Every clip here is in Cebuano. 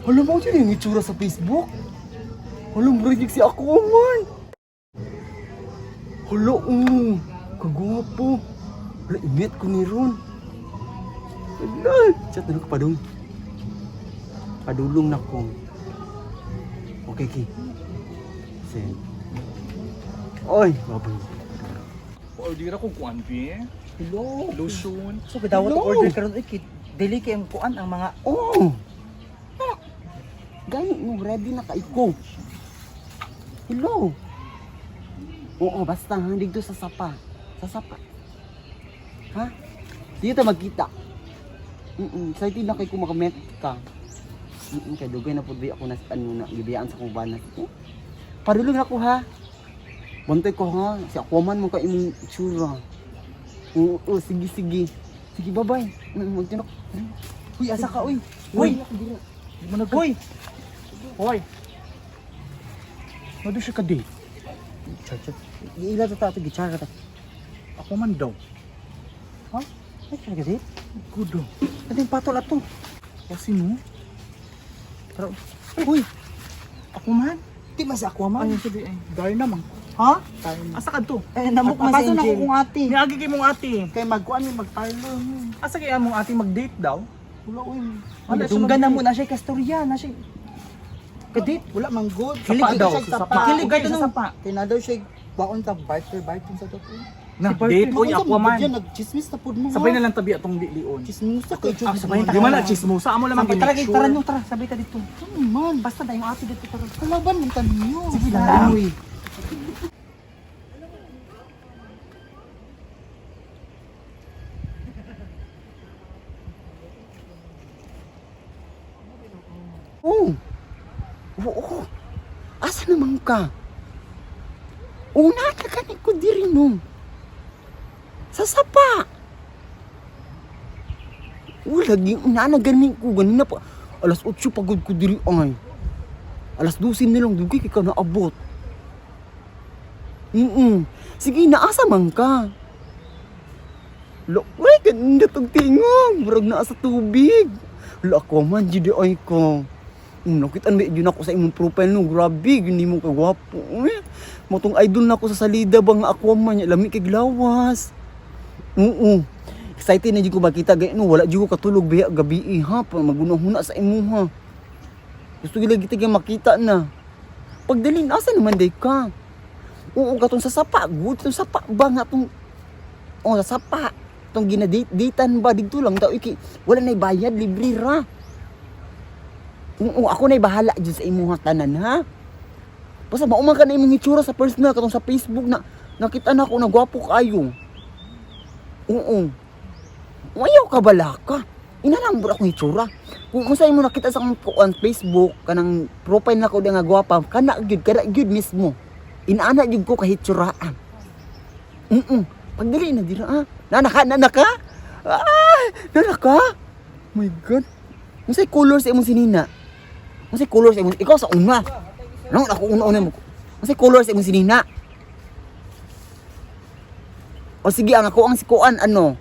Alam mo yun yung itsura sa Facebook? Alam mo rin si ako man. Hala, oh. Kagwapo. Hala, i-meet ko ni Ron. Hala, chat na ko padung. Padulong na ko. Okay, okay. Send. Oy, babay. Order ako kuan be. Hello. Lotion. So gidawat Hello. order karon oy kay dili kay ang kuan ang mga Oh. Ah, gani mo ready na kay ko. Hello. Oo, basta ha, dito sa sapa. Sa sapa. Ha? Dito magkita. Excited na kay ko makamet ka. Kay dugay na pud ako na ano na gibiyaan sa akong bana. Eh, padulong ako ha. Bantay ko ha, si Aquaman mo ka imong itsura. Oo, oo, sige sige. Sige, bye-bye. Magtinok. Uy, asa ka, uy. Uy! Di mo nag Hoy! Hoy. Mado siya ka date. Char, char. Ila ta tato gichara ta. Ako man daw. Ha? Ay, char ka date? Good daw. Ating patol ato. Kasi no. Tara. Uy, Ako man. di man si Aquaman. Ay, sabi ay. Darna man. Ha? Asa ka to? Eh namok man sa Papaso na ako angel. kung ate. Niagi kay mong ate. Kay magkuan mi magparlor. Asa kay among ate mag-date daw? Wala uy. Wala siya Dunggan na mag-date. mo na siya kastorya na siya. Kadit. Wala man good. Sapa daw. Siya Sa sapa. sapa. Kilig ka Sa nung- sapa. Kaya daw siya baon sa barter barter sa to. Na date oy Ako Aquaman. Nagchismis na pud mo. Sabay na lang tabi atong lion. Chismosa kay Ah, sabay Di man na chismosa amo lamang Sabay tara kay gi-make tara sure. no tara sabay ta dito. Ano man? Basta na yung ate dito tara. Kalaban man tayo. Sige lang. Uy. Oh. Oo. Asa naman ka? Una ka kani ko diri no. Sa sapa. Oh, lagi una na gani ko ganina pa. Alas 8 pagod ko diri ay. Alas 12 na lang dugay kay ka naabot. Sige, naasa man ka. Lo, uy, ganda tong tingog. Murag naa sa tubig. Lo, ako man, jud ay ko. Nakita na yun ako sa imong profile no. Grabe, yun mo kagwapo. Eh. Motong idol na ako sa salida ba nga ako man niya lami kay glawas. Oo. Excited na jud ko makita gay no, wala jud ko katulog biya gabi eh, ha, pa magunahuna sa imuha. Gusto gid lagi kita makita na. Pagdalin asa naman day ka? Oo, katong sa sapa, good tong sapa ba nga tong oh, sa sapa. Tong ginadate-datean ba didto lang daw iki. Wala nay bayad, libre ra. Oo, ako na'y bahala dyan sa imuha tanan, ha? Basta mauman ka na imong hitsura sa personal katong sa Facebook na nakita na ako na gwapo kayo. Oo. Ayaw ka bala ka. Inalambot akong hitsura. Kung unsa imo nakita sa akong kuan Facebook kanang profile nako nga gwapa, kana gyud kana gyud mismo. Inaana gyud ko kahitsuraan. Oo. Pagdali na dira ah. Nanaka nanaka. Ah, nanaka. My God. Unsay color sa imong sinina? Unsay color sa imong ikaw sa una? Nang ako una-una mo. Unsay color sa imong sinina? O sige, ang ako ang si kuan ano?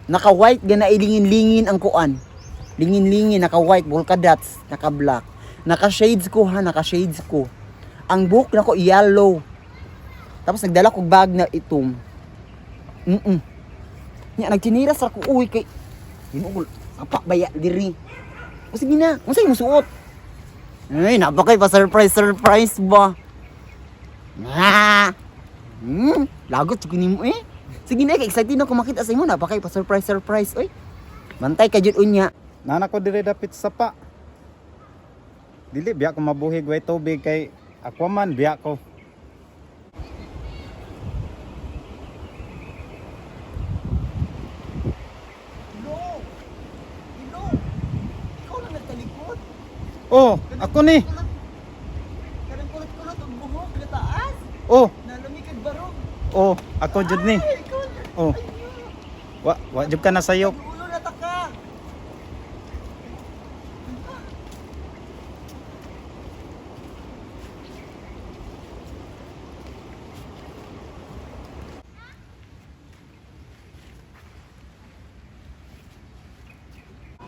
Naka-white gana ilingin-lingin ang kuan. Lingin-lingin naka-white polka dots, naka-black. Naka-shades ko ha, naka-shades ko. Ang buhok nako yellow. Tapos nagdala ko bag na itom. Nya nagtsiniras ra ko uy kay Ginoo apa baya diri. O sige na, unsay imong suot? Ay, napakay pa surprise surprise ba? Ah. Lagot jud ko nimo eh. Sige na, kay excited na ako makita sa imo, napakay pa surprise surprise oy. Bantay ka jud unya. Nana ko dire dapit sapa. Dili biya ko mabuhig way tubig kay Aquaman biya ko. Hello. Hello. Ikaw lang nagtalikod. Oh, ako ni. Kanang kulot-kulot ang buhok na taas. Oh, Nalami kag barog. oh, ako jud ni. Ay, ikaw. Oh. Wa wa jud ka na sayop. Ulo na ta ka.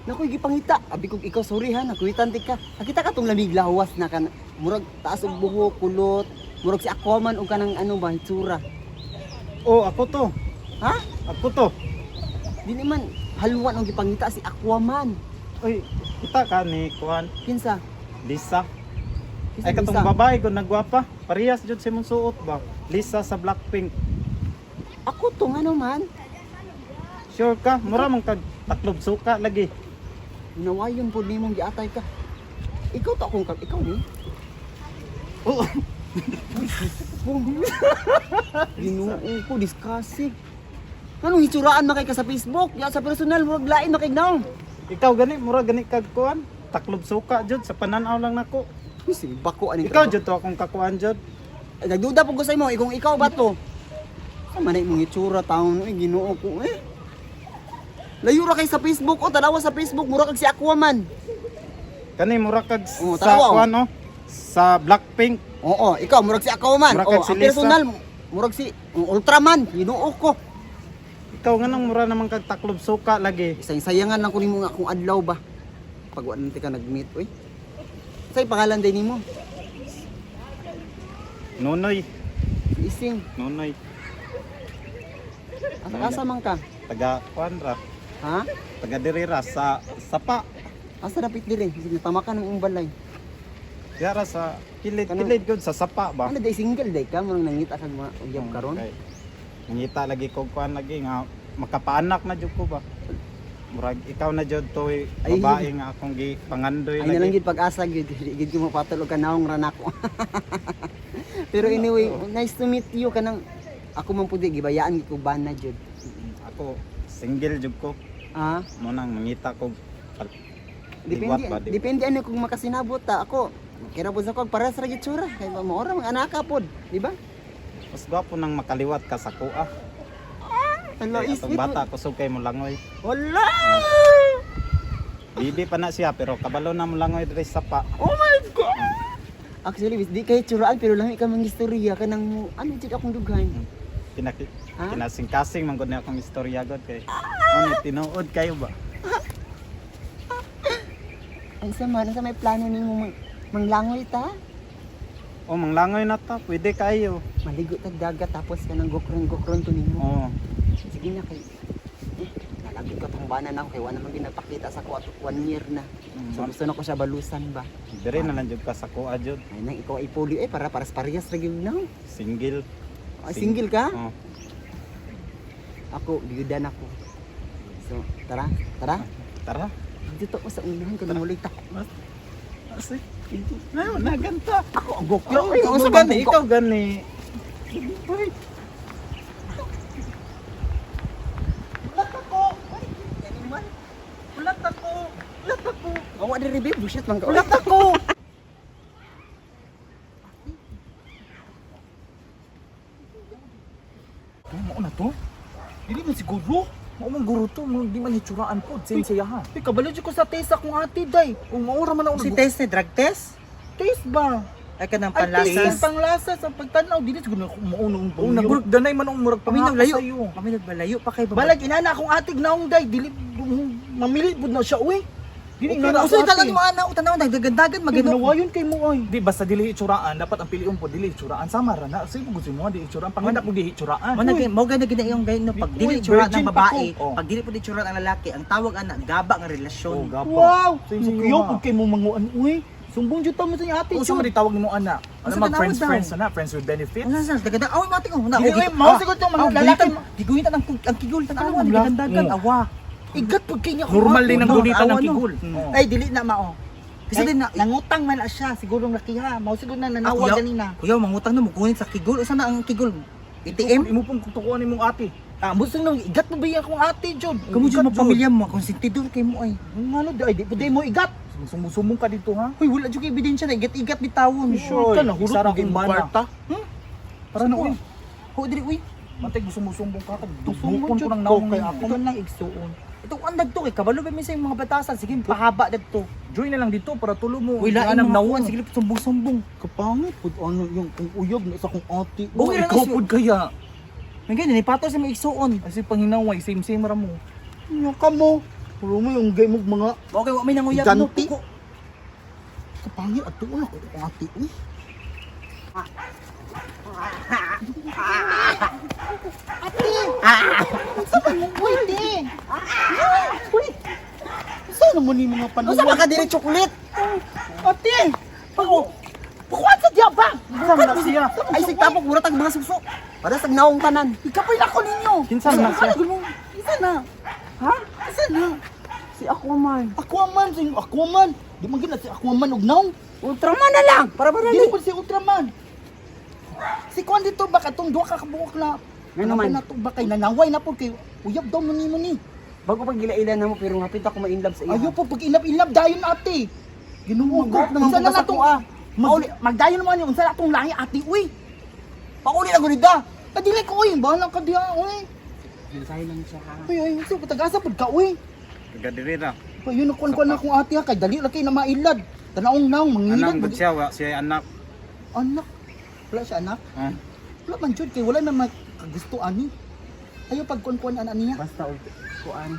Naku, gipangita. Abi ko ikaw sorry ha, nakuwitan ti ka. Nakita ka tong lamig lawas na kan murag taas og buhok, kulot, murag si Aquaman og kanang ano ba hitsura. Oh, ako to. Ha? Ako to. Dili man halwan ang gipangita si Aquaman. Uy, kita ka ni kuan Kinsa? Lisa. Kinsa Ay katong Lisa? babae ko nagwapa. Parehas jud sa imong suot ba? Lisa sa Blackpink. Ako to nga naman. Sure ka? Mura man kag taklob suka lagi. Nawayon po nimong giatay ka. Ikaw to akong ikaw ni. Oh. Ginoo ko discussing. Anong hitsuraan makay ka sa Facebook? Ya sa personal murag lain makay naong. Ikaw gani mura gani kag kuan. Taklob suka jud sa pananaw lang nako. Uy, sige, bako aning Ikaw jud to akong kakuan jud. Ay, nagduda po ko sa imo, eh, kung ikaw ba to? Sa man na imong itsura taon eh, Ginoo ko eh. Layo ra kay sa Facebook o tanawa sa Facebook mura kag si Aquaman. Kani mura kag Oh, sa tanawa, oh. kuan oh. Sa Blackpink. Oo, ikaw murag si Aquaman. Murag Oh, kag si ang Lisa. personal murag si Ultraman, Ginoo ko. Ikaw nga nang mura naman kag taklob suka lagi. Isang sayangan lang ko nimo nga akong adlaw ba. Pag wa ka nag-meet oy. Say pangalan day nimo? Nonoy, Ising. Nonoy. Asa asa man ka? Taga kuan ra. Ha? Taga diri ra sa sapa. Asa dapit diri? Sige tama ka ng imong balay. Diara sa kilid-kilid gud sa sapa ba. Ano day single day ka murag nangita kag mga uyab karon? Okay. Nangita lagi ko kuan lagi nga makapaanak na jud ko ba. Murag ikaw na jud to Ay, babae nga akong gipangandoy Ay na lang lagi. gid pag-asa gid dili gid ko mapatol og kanawong ra nako. Pero anyway, nice to meet you kanang ako man pud gibayaan gid ko bana jud. Ako single jud ko. Ah, Mo nang mangita ko depende Liwat ba, di ba? depende ano kung makasinabot ta ako. Kira pud sa ko parehas ra gid tsura kay mao ra mga anaka pod, di ba? Mas gwapo nang makaliwat ka sa kuha. Hello, Kay is atong bata kusog kay molangoy. Wala! Bibi pa na siya pero kabalo na molangoy diri sa sapa. Oh my God! Actually, bis, di kay tsuraan pero lami ka mang istorya kanang mo, ano jud akong dughan. Kinaki Ha? kinasing-kasing man gud na akong istorya gud kay. Ano tinuod kayo ba? Ang sama, sa may plano nimo manglangoy ta? Oh, manglangoy na ta, pwede kayo. Maligo tag dagat tapos kanang gukron-gukron to nimo. Oh, Sige na kay eh, nalagod ka tong banan ako kay wala naman ginapakita sa ko ato 1 year na. So gusto na ko siya balusan ba. Dire na lang jud ka sa kuha jud. Ay nang ikaw ay puli eh para para parehas ra gyud na. Single. Ay, single ka? Oh. Ako biyuda na ko. So, tara, tara. Tara. Dito ako sa unahan ko namulay ta. Asi. Na, naganta. Ako ang gokyo. Oh, ikaw gani, ikaw gani. Uy. Ulat ako. Ulat ako. Ulat ako. Awa diri babe, bullshit man ka. Ulat ako. To, mao na to. Dili man siguro. Mao man guro to, mo di man hitsuraan po. Same siya ha. Uy, kabalo jud ko sa test akong ate day. Kung mao ra man ako Si test ni drug test? Test ba? Ay kanang Ay, test panlasas. ang panglasa sa pagtanaw dili siguro na mao na ang Oh, nagurog danay man ang murag Paminaw pangako layo. sa iyo. Paminaw balayo pa kay Balag inana akong ate gnaong day dili mamili pud na siya uy. Dili Okay inana na, akong Usoy ate. tanan mo ana, tanaw nagdagandagan Magano magano. wayon kay mo ay. Di basta dili hitsuraan, dapat ang pilion po dili hitsuraan. Sama ra na. Sige gusto mo di hitsuraan. Panganda ko di hitsuraan. Mo na mo gani gina iyong gayon no pag Uy, dili tsuran virgin ang pa babae, ko. Oh. pag dili pud tsuran ang lalaki, ang tawag ana gaba nga relasyon. Oh, gapa. Wow! Same sa iyo, Kuyaw ha. pud kay mo manguan uy. Sumbong jud ta mo sa inyong ate. Unsa jud. man ditawag nimo ana? Ano Unsa mag tanaw friends daw? friends na, friends with benefits? Ano sa dagdag aw mati ko na. Dili, uy, mao siguro tong mga lalaki. Giguhitan ang kigul tan-awa Ano, nagdagandagan oh. awa. Igat pud kay niya Normal din ang No, gunitan awa, ng no. kigul. Oh. Ay dili na mao. Kasi din na nangutang man na siya siguro ng lakiha. Mao siguro na Ah, nanawag kuya- ganina. Kuya mangutang na mugunit sa kigul. Usa na ang kigul? ATM? Imo pong tukuan nimong ate. Ah, gusto nang igat mo ba yan akong ate jud? Kamo jud Igat, mo pamilya mo, konsentidor kay mo ay. Ngano di ay di pud mo igat. Sumusumong ka dito ha. Hoy, wala jud kay ebidensya na igat-igat bitawon. Sure. Ka nahurot Isa ra mo kay akong bana. kwarta. Hmm? Para na uy. Ho diri uy. Matay gusto mo sumbong ka kag Sumbong dugmukon jud ko ng ko naong kay nimo. ako man lang igsuon. Ito ang dagto kay kabalo ba minsan yung mga batasan sige pahaba dagto. Join na lang dito para tulo mo. Uy, lain Ang mga naong. kuwan sige sumbong-sumbong. Kapangit pud ano yung kung uyab na sa akong ate. Okay ra na Ikaw siya. pud kaya. May ganyan, ipatol sa mga igsuon. Asi panginaway same same ra mo. Nya ka mo. Puro mo yung gay mo mga Okay, wa may nanguyab no. Ganti. Kuko. Kapangit at tuon ako kung ate uy. Ate! Unsa man mo uy, te? Uy! Unsa naman ni mga panuwag? Unsa man ka diri chocolate? Ate! Pag Pakuan sa diya ba? Kinsa man na siya? Ay sigtapok mura tag mga suso. Para sa naong tanan. Ikapoy na ko ninyo. Kinsa man na siya? Isa na. Ha? Isa na. Si Aquaman. Aquaman, si Aquaman. Di man gina si Aquaman og naong. Ultraman na lang para Dili madali. po si Ultraman. Si Kwan dito ba katong duha ka kabuok na Ngano man? na to ba kay nanaway na po kay uyab daw man nimo ni. Bago pag gila-ila na mo pero hapit ako ma-inlove sa iya. Ayo po pag ilab-ilab dayon ate. Ginoo ko. Mag-up naman Unsa po na ka sa natong kuha. mag, magdayon naman ni unsa na atong lahi ate uy. Pauli na gud da. Kadili ko uy, bahala ka diha uy. Mensahe lang siya ha. Uy ay unsa patag-asa pud ka uy. Taga diri ra. Uy yun ako kuan akong ate ha kay dali ra kay na mailad. Tanawong naong mangilad. Anang gud siya wa siya anak. Anak. Wala siya anak. Ah. Wala man jud kay wala man makagusto ani. Ayo pag kuan-kuan ana niya. Basta og kuan.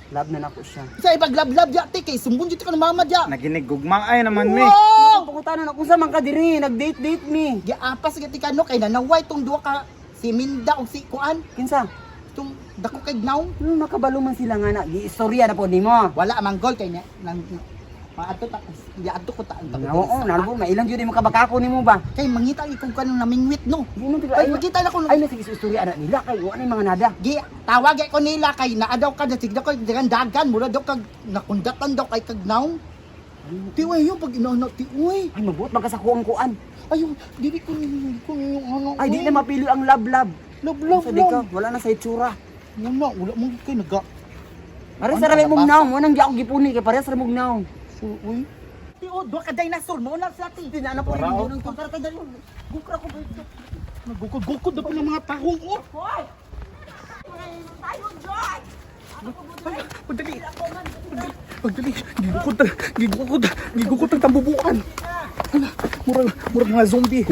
Love na nako siya. Sa ipaglab-lab ya te kay sumbong jud ka ng mama diya. Naginig gugma ay naman mi. Wow! Pangutana na kung sa man ka diri, nag-date-date mi. Giapas gati ka no kay nanaway tong duha ka si Minda ug si Kuan Kinsa? tong dako kay Gnaw. Ano nakabalo man sila nga na giistorya na po nimo. Wala man gol kay na nang maadto ta giadto ko ta ang tago. Oo, nalbo mailang jud imo kabakako nimo ba? Kay mangita ikong kanang namingwit no. Di man Ay magkita na ko Ay na sige istorya na nila kay wa na yung mga nada. gi tawag ko nila kay naa daw ka na sigda ko dagan dagan mura daw kag nakundatan daw kay kag Gnaw. Ti uy yung pag inaana ti uy. Ay mabuot man ka sa kuang kuan. Ayo dili ko dili ko yung ano. Ay di na mapili ang love love. Love love Sa di ka, love. wala na sa itsura. Wala wala mo kay naga. Pare sa rami mong naong, mo nang di ako gipuni kay parehas ra mong naong. So, uy. Ti oh, duha ka dinosaur mo na sa ti. Tinana po Wala, rin oh. ng tara tara dali. Gukra ko ba ito? Nagukod-gukod na pa ng mga tahong oh. Hoy! Pagdali. Pagdali. Gigukod, gigukod, gigukod ang tambubuan. Hala, murag, murag mga zombie.